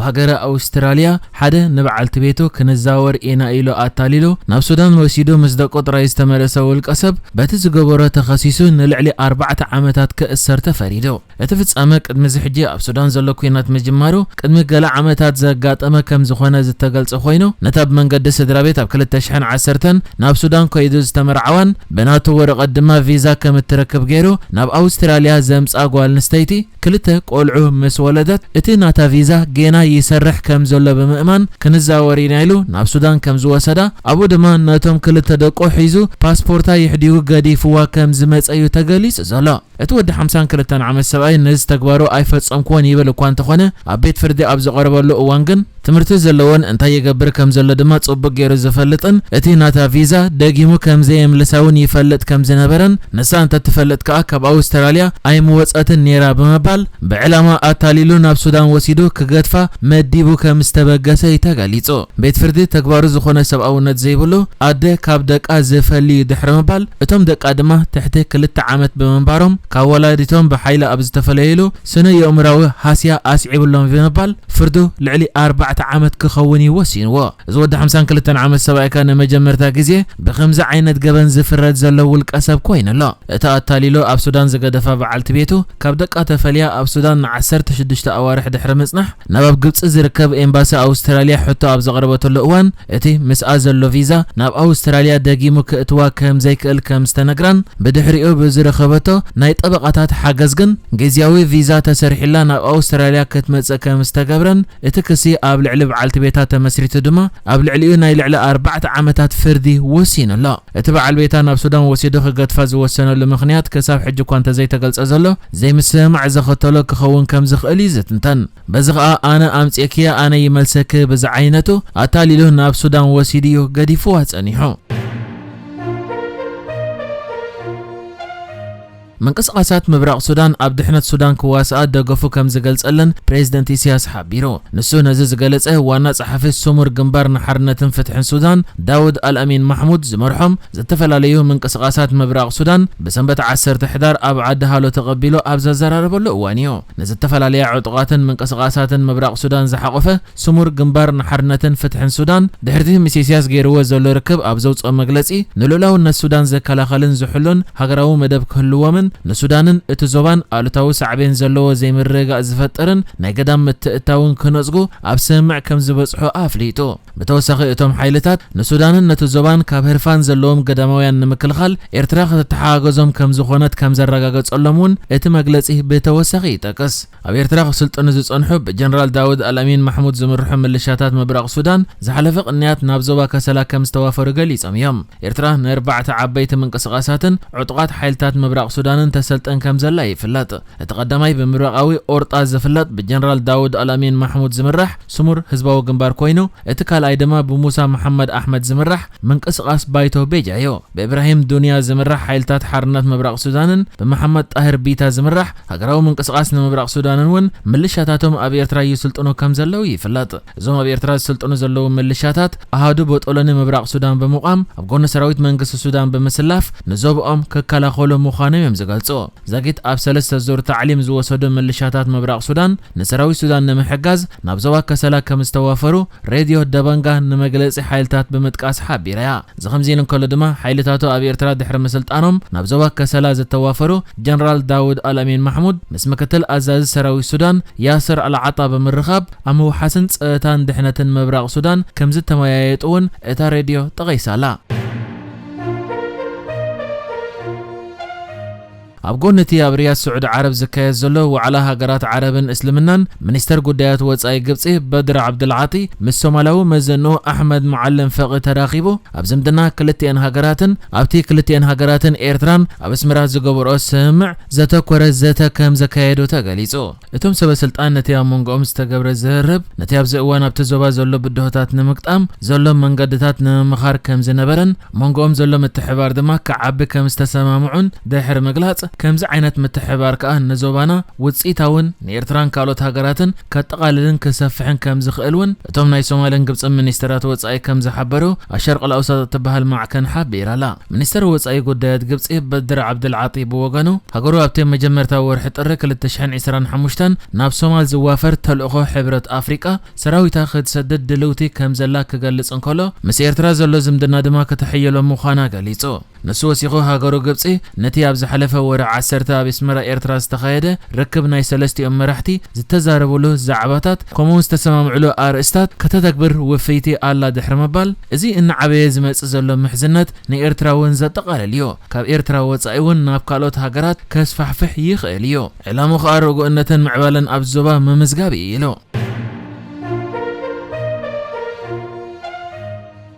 ሃገረ ኣውስትራልያ ሓደ ንበዓልቲ ቤቱ ክንዛወር ኢና ኢሉ ኣታሊሉ ናብ ሱዳን ወሲዱ ምስ ደቁ ጥራይ ዝተመለሰ ውልቀ ሰብ በቲ ዝገበሮ ተኸሲሱ ንልዕሊ ኣርባዕተ ዓመታት ክእሰር ተፈሪዱ። እቲ ፍጻመ ቅድሚ እዚ ሕጂ ኣብ ሱዳን ዘሎ ኲናት ምጅማሩ ቅድሚ ገለ ዓመታት ዘጋጠመ ከም ዝኾነ ዝተገልጸ ኮይኑ፣ ነታ ብመንገዲ ስድራ ቤት ኣብ ክልተ ሽሕን ዓሰርተን ናብ ሱዳን ከይዱ ዝተመርዓዋን ብናቱ ወረቐት ድማ ቪዛ ከም እትረክብ ገይሩ ናብ ኣውስትራልያ ዘምጽኣ ጓል ኣንስተይቲ ክልተ ቆልዑ ምስ ወለደት፣ እቲ ናታ ቪዛ ጌና ይሰርሕ ከም ዘሎ ብምእማን ክንዛወር ኢና ኢሉ ናብ ሱዳን ከም ዝወሰዳ፣ ኣብኡ ድማ ነቶም ክልተ ደቁ ሒዙ ፓስፖርታ ይሕዲጉ ገዲፍዋ ከም ዝመጸ እዩ ተገሊጹ ዘሎ። እቲ ወዲ ሓምሳን ክልተን ዓመት ሰብኣይ ነዚ ተግባሩ ኣይፈጸምኩዎን ይብል እኳ እንተኾነ፣ ኣብ ቤት ፍርዲ ኣብ ዝቐረበሉ እዋን ግን ትምህርቲ ዘለዎን እንታይ ይገብር ከም ዘሎ ድማ ጽቡቕ ገይሩ ዝፈልጥን እቲ ናታ ቪዛ ደጊሙ ከም ዘየምልሳ እውን ይፈልጥ ከም ዝነበረን ንሳ እንተትፈልጥ ከኣ ካብ ኣውስትራልያ ኣይምወጸትን ነይራ ብምባል ብዕላማ ኣታሊሉ ናብ ሱዳን ወሲዱ ክገድፋ መዲቡ ከም ዝተበገሰ እዩ ተገሊጹ። ቤት ፍርዲ ተግባሩ ዝኾነ ሰብኣውነት ዘይብሉ ኣደ ካብ ደቃ ዝፈሊ ድሕሪ ምባል እቶም ደቃ ድማ ትሕቲ ክልተ ዓመት ብምንባሮም ካብ ወላዲቶም ብሓይሊ ኣብ ዝተፈለየሉ ስነ የእምራዊ ሃስያ ኣስዒብሎም ብምባል ፍርዱ ልዕሊ ኣርባዕተ ዓመት ክኸውን እዩ ወሲንዎ። እዚ ወዲ ሓምሳን ክልተን ዓመት ሰብኣይካ ንመጀመርታ ግዜ ብኸምዚ ዓይነት ገበን ዝፍረድ ዘሎ ውልቀ ሰብ ኮይኑ ኣሎ። እታ ኣታሊሎ ኣብ ሱዳን ዝገደፋ በዓልቲ ቤቱ ካብ ደቃ ተፈልያ ኣብ ሱዳን ንዓሰርተ ሽዱሽተ ኣዋርሕ ድሕሪ ምጽናሕ ናብ ኣብ ግብጺ ዝርከብ ኤምባሲ ኣውስትራልያ ሕቶ ኣብ ዘቕረበትሉ እዋን እቲ ምስኣ ዘሎ ቪዛ ናብ ኣውስትራልያ ደጊሙ ክእትዋ ከም ዘይክእል ከም ዝተነግራን ብድሕሪኡ ብዝረኸበቶ ናይ ጠበቓታት ሓገዝ ግን ግዝያዊ ቪዛ ተሰሪሕላ ናብ ኣውስትራልያ ክትመጽእ ከም ዝተገብረን እቲ ክሲ ኣብ ልዕሊ በዓልቲ ቤታ ተመስሪቱ ድማ ኣብ ልዕሊኡ ናይ ልዕሊ ኣርባዕተ ዓመታት ፍርዲ ወሲኑ ኣሎ። እቲ በዓል ቤታ ናብ ሱዳን ወሲዱ ክገድፋ ዝወሰነሉ ምኽንያት ክሳብ ሕጂ እኳ እንተዘይተገልጸ ዘሎ ዘይምስምማዕ ዘኸተሎ ክኸውን ከም ዝኽእል እዩ ዝትንተን። በዚ ኸኣ ኣነ ኣምጽኤኪ ኣነ ይመልሰኪ ብዝዓይነቱ ኣታሊሉ ናብ ሱዳን ወሲዱ እዩ ገዲፍዋ ጸኒሑ። ምንቅስቓሳት ምብራቕ ሱዳን ኣብ ድሕነት ሱዳን ክዋስኣ ደገፉ ከም ዝገልጸለን ፕሬዝደንት ኢሳያስ ሓቢሩ። ንሱ ነዚ ዝገለጸ ዋና ጸሓፊ ስሙር ግንባር ንሓርነትን ፍትሕን ሱዳን ዳውድ ኣልኣሚን ማሕሙድ ዝመርሖም ዝተፈላለዩ ምንቅስቓሳት ምብራቕ ሱዳን ብሰንበት ዓሰርተ ሕዳር ኣብ ዓዲ ሃሎ ተቐቢሉ ኣብ ዘዘራረበሉ እዋን እዩ። ንዝተፈላለያ ዕጡቓትን ምንቅስቓሳትን ምብራቕ ሱዳን ዝሓቖፈ ስሙር ግንባር ንሓርነትን ፍትሕን ሱዳን ድሕሪቲ ምስ ኢሳያስ ገይርዎ ዘሎ ርክብ ኣብ ዘውፅኦ መግለፂ ንልኡላውነት ሱዳን ዘከላኸልን ዝሕሉን ሃገራዊ መደብ ክህልዎምን ንሱዳንን እቲ ዞባን ኣሉታዊ ሳዕቤን ዘለዎ ዘይምርግጋእ ዝፈጥርን ናይ ገዳም ምትእታውን ክነፅጉ ኣብ ስምምዕ ከም ዝበፅሑ ኣፍሊጡ። ብተወሳኺ እቶም ሓይልታት ንሱዳንን ነቲ ዞባን ካብ ህርፋን ዘለዎም ገዳማውያን ንምክልኻል ኤርትራ ክትተሓጋገዞም ከም ዝኾነት ከም ዘረጋገጸሎም እውን እቲ መግለጺ ብተወሳኺ ይጠቅስ። ኣብ ኤርትራ ክስልጥኑ ዝጸንሑ ብጀነራል ዳውድ ኣልኣሚን ማሕሙድ ዝምርሑ ምልሻታት ምብራቕ ሱዳን ዝሓለፈ ቅንያት ናብ ዞባ ከሰላ ከም ዝተዋፈሩ ገሊጾም እዮም። ኤርትራ ንኣርባዕተ ዓበይቲ ምንቅስቓሳትን ዕጡቓት ሓይልታት ምብራቕ ሱዳንን ተሰልጠን ከም ዘላ ይፍለጥ። እቲ ቀዳማይ ብምብራቓዊ ኦርጣ ዝፍለጥ ብጀነራል ዳውድ ኣልኣሚን ማሕሙድ ዝምራሕ ስሙር ህዝባዊ ግንባር ኮይኑ፣ እቲ ካልኣይ ድማ ብሙሳ መሓመድ ኣሕመድ ዝምራሕ ምንቅስቓስ ባይቶ ቤጃ እዩ። ብእብራሂም ዱንያ ዝምራሕ ሓይልታት ሓርነት ምብራቕ ሱዳንን ብመሓመድ ጣህር ቢታ ዝምራሕ ሃገራዊ ምንቅስቓስ ንምብራቕ ሱዳንን እውን ምልሻታቶም ኣብ ኤርትራ ይስልጥኑ ከም ዘለዉ ይፍለጥ። እዞም ኣብ ኤርትራ ዝስልጥኑ ዘለዉ ምልሻታት ኣሃዱ ቦጦሎኒ ምብራቕ ሱዳን ብምቋም ኣብ ጎኒ ሰራዊት መንግስቲ ሱዳን ብምስላፍ ንዞብኦም ክከላኸሉ ምዃኖም እዮም ዝገልጹ። ዛጊት ኣብ ሰለስተ ዙር ታዕሊም ዝወሰዱ ምልሻታት ምብራቕ ሱዳን ንሰራዊት ሱዳን ንምሕጋዝ ናብ ዞባ ከሰላ ከም ዝተዋፈሩ ሬድዮ ደበንጋ ንመግለጺ ሓይልታት ብምጥቃስ ሓቢራ እያ። እዚ ከምዚ ኢሉ እንከሎ ድማ ሓይልታቱ ኣብ ኤርትራ ድሕሪ ምስልጣኖም ናብ ዞባ ከሰላ ዝተዋፈሩ ጀነራል ዳውድ ኣልኣሚን ማሕሙድ ምስ ምክትል ኣዛዚ ሰራዊት ሱዳን ያስር ኣልዓጣ ብምርኻብ ኣብ ምውሓስን ጸጥታን ድሕነትን ምብራቕ ሱዳን ከም ዝተመያየጡ እውን እታ ሬድዮ ጠቒሳ ኣላ። ኣብ ጎኒ እቲ ኣብ ሪያድ ስዑዲ ዓረብ ዝካየድ ዘሎ ዋዕላ ሃገራት ዓረብን እስልምናን፣ ሚኒስተር ጉዳያት ወጻኢ ግብጺ በድር ዓብዱልዓጢ ምስ ሶማላዊ መዘንኡ ኣሕመድ መዓልም ፈቒ ተራኺቡ፣ ኣብ ዝምድና ክልቲኤን ሃገራትን ኣብቲ ክልቲኤን ሃገራትን ኤርትራን ኣብ ኣስመራ ዝገበርኦ ስምምዕ ዘተኮረ ዘተ ከም ዘካየዱ ተገሊጹ። እቶም ሰበ ስልጣን ነቲ ኣብ መንጎኦም ዝተገብረ ዝርርብ፣ ነቲ ኣብዚ እዋን ኣብቲ ዞባ ዘሎ ብድሆታት ንምግጣም ዘሎ መንገድታት ንምምኻር ከም ዝነበረን መንጎኦም ዘሎ ምትሕባር ድማ ክዓቢ ከም ዝተሰማምዑን ድሕሪ ምግላጽ፣ ከምዚ ዓይነት ምትሕብባር ከኣ ንዞባና ውጽኢታውን ንኤርትራን ካልኦት ሃገራትን ከጠቓልልን ክሰፍሕን ከም ዝኽእል እውን እቶም ናይ ሶማልን ግብጽን ሚኒስተራት ወጻኢ ከም ዝሓበሩ ኣሸርቕ ኣውሳጥ እትበሃል ማዕከን ሓቢራ ኣላ። ሚኒስተር ወጻኢ ጉዳያት ግብጺ በድር ዓብድልዓጢ ብወገኑ፣ ሃገሩ ኣብቲ መጀመርታ ወርሒ ጥሪ ክልተ ሽሕን ዕስራን ሓሙሽተን ናብ ሶማል ዝዋፈር ተልእኾ ሕብረት ኣፍሪቃ ሰራዊታ ክትሰድድ ድልውቲ ከም ዘላ ክገልጽ እንከሎ፣ ምስ ኤርትራ ዘሎ ዝምድና ድማ ክተሐየሎ ምዃና ገሊጹ። ንሱ ወሲኹ፣ ሃገሩ ግብጺ ነቲ ኣብ ዝሓለፈ ወርሒ ዓሰርተ ኣብ ኣስመራ ኤርትራ ዝተኻየደ ርክብ ናይ ሰለስቲኦም መራሕቲ ዝተዛረብሉ ዛዕባታት ከምኡውን ዝተሰማምዕሉ ኣርእስታት ከተተግብር ውፍይቲ ኣላ ድሕሪ ምባል፣ እዚ እናዓበየ ዝመጽእ ዘሎ ምሕዝነት ንኤርትራ እውን ዘጠቓልል እዩ። ካብ ኤርትራ ወጻኢ እውን ናብ ካልኦት ሃገራት ከስፋሕፍሕ ይኽእል እዩ። ዕላምኡ ከኣ ርጉእነትን ምዕባለን ኣብ ዞባ ምምዝጋብ እዩ ኢሉ።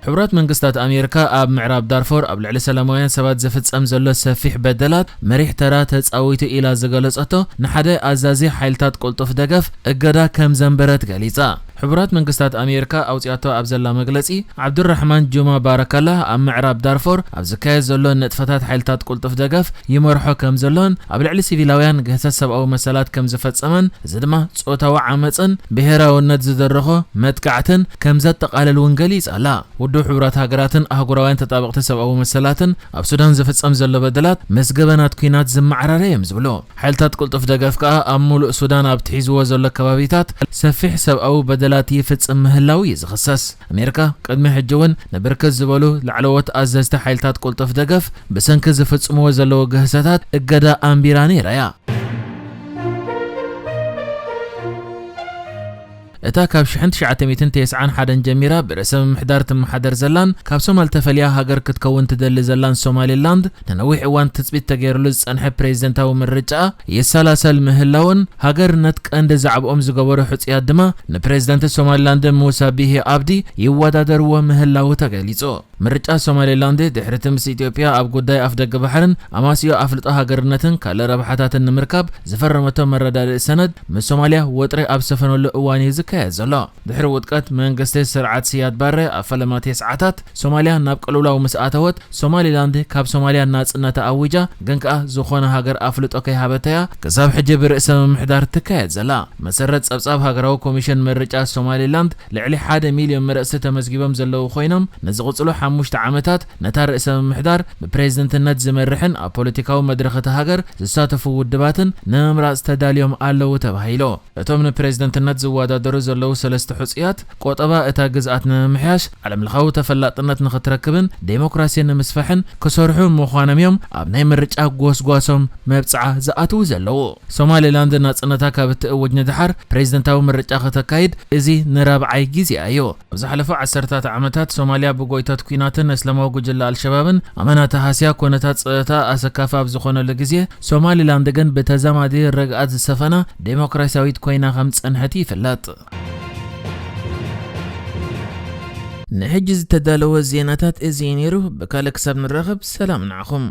ሕቡራት መንግስታት ኣሜሪካ ኣብ ምዕራብ ዳርፎር ኣብ ልዕሊ ሰላማውያን ሰባት ዝፍጸም ዘሎ ሰፊሕ በደላት መሪሕ ተራ ተጻዊቱ ኢላ ዝገለጸቶ ንሓደ ኣዛዚ ሓይልታት ቅልጡፍ ደገፍ እገዳ ከም ዘንበረት ገሊጻ። ሕቡራት መንግስታት ኣሜሪካ ኣውጺኣቶ ኣብ ዘላ መግለጺ፣ ዓብዱራሕማን ጁማ ባረካላ ኣብ ምዕራብ ዳርፎር ኣብ ዝካየድ ዘሎ ንጥፈታት ሓይልታት ቅልጡፍ ደገፍ ይመርሖ ከም ዘሎን ኣብ ልዕሊ ሲቪላውያን ግህሰት ሰብኣዊ መሰላት ከም ዝፈጸመን፣ እዚ ድማ ጾታዊ ዓመጽን ብሄራውነት ዝደረኾ መጥቃዕትን ከም ዘጠቓልል እውን ገሊጻ ኣላ። ውድብ ሕቡራት ሃገራትን ኣህጉራውያን ተጣበቕቲ ሰብኣዊ መሰላትን ኣብ ሱዳን ዝፍጸም ዘሎ በደላት ምስ ገበናት ኲናት ዝመዓራረ እዮም ዝብሉ። ሓይልታት ቅልጡፍ ደገፍ ከኣ ኣብ ሙሉእ ሱዳን ኣብ ትሒዝዎ ዘሎ ከባቢታት ሰፊሕ ሰብኣዊ በደላት ይፍጽም ምህላው እዩ ዝኽሰስ። ኣሜሪካ ቅድሚ ሕጂ እውን ንብርክት ዝበሉ ላዕለዎት ኣዘዝቲ ሓይልታት ቅልጡፍ ደገፍ ብሰንኪ ዝፍጽምዎ ዘለዉ ግህሰታት እገዳ ኣንቢራ ነይራ እያ። እታ ካብ ሽሕን ትሽዓተ ሚእትን ተስዓን ሓደን ጀሚራ ብርእሰ ምምሕዳር ትመሓደር ዘላን ካብ ሶማል ተፈልያ ሃገር ክትከውን ትደሊ ዘላን ሶማሊላንድ፣ ንነዊሕ እዋን ትጽቢት ተገይርሉ ዝጸንሐ ፕሬዝደንታዊ ምርጫ ይሰላሰል ምህላውን፣ ሃገርነት ቀንዲ ዛዕባኦም ዝገበሩ ሕጹያት ድማ ንፕሬዝደንት ሶማሊላንድ ሙሳ ቢሂ ኣብዲ ይወዳደርዎ ምህላው ተገሊጹ። ምርጫ ሶማሊላንድ ድሕሪ እቲ ምስ ኢትዮጵያ ኣብ ጉዳይ ኣፍደገ ባሕርን ኣማስዮ ኣፍልጦ ሃገርነትን ካልእ ረብሓታትን ንምርካብ ዝፈረመቶ መረዳድኢ ሰነድ፣ ምስ ሶማልያ ወጥሪ ኣብ ዝሰፈነሉ እዋን እዩ ዝካየድ ዘሎ። ድሕሪ ውድቀት መንግስቲ ስርዓት ስያድ ባረ ኣብ ፈለማ ተስዓታት፣ ሶማልያ ናብ ቅልውላው ምስ ኣተወት፣ ሶማሊላንድ ካብ ሶማልያ ናጽነታ ኣዊጃ፣ ግን ከኣ ዝኾነ ሃገር ኣፍልጦ ከይሃበተያ ክሳብ ሕጂ ብርእሰ ምምሕዳር ትካየድ ዘላ። መሰረት ጸብጻብ ሃገራዊ ኮሚሽን ምርጫ ሶማሊላንድ፣ ልዕሊ ሓደ ሚልዮን መረጽቲ ተመዝጊቦም ዘለዉ ኮይኖም፣ ንዝቕጽሉ ሓሙሽተ ዓመታት ነታ ርእሰ ምምሕዳር ብፕሬዝደንትነት ዝመርሕን ኣብ ፖለቲካዊ መድረኽ እታ ሃገር ዝሳተፉ ውድባትን ንምምራጽ ተዳልዮም ኣለዉ ተባሂሉ። እቶም ንፕሬዝደንትነት ዝወዳደሩ ዘለዉ ሰለስተ ሕጹያት፣ ቆጠባ እታ ግዝኣት ንምምሕያሽ፣ ዓለምለኻዊ ተፈላጥነት ንኽትረክብን ዴሞክራሲ ንምስፋሕን ክሰርሑ ምዃኖም እዮም ኣብ ናይ ምርጫ ጎስጓሶም መብጽዓ ዝኣትዉ ዘለዉ። ሶማሊላንድ ናጽነታ ካብ እትእውጅ ንደሓር ፕሬዝደንታዊ ምርጫ ከተካይድ እዚ ንራብዓይ ግዜኣ እዩ። ኣብ ዝሓለፉ ዓሰርታት ዓመታት ሶማልያ ብጎይታት ኲናትን እስላማዊ ጉጅለ ኣልሸባብን ኣመና ተሃስያ፣ ኩነታት ጸጥታ ኣሰካፊ ኣብ ዝኾነሉ ግዜ፣ ሶማሊላንድ ግን ብተዛማዲ ርግኣት ዝሰፈና ዴሞክራሲያዊት ኮይና ከም ዝጸንሐት ይፍለጥ። ንሕጂ ዝተዳለወ ዜናታት እዚ እዩ ነይሩ። ብካልእ ክሳብ ንራኸብ ሰላም ንዓኹም።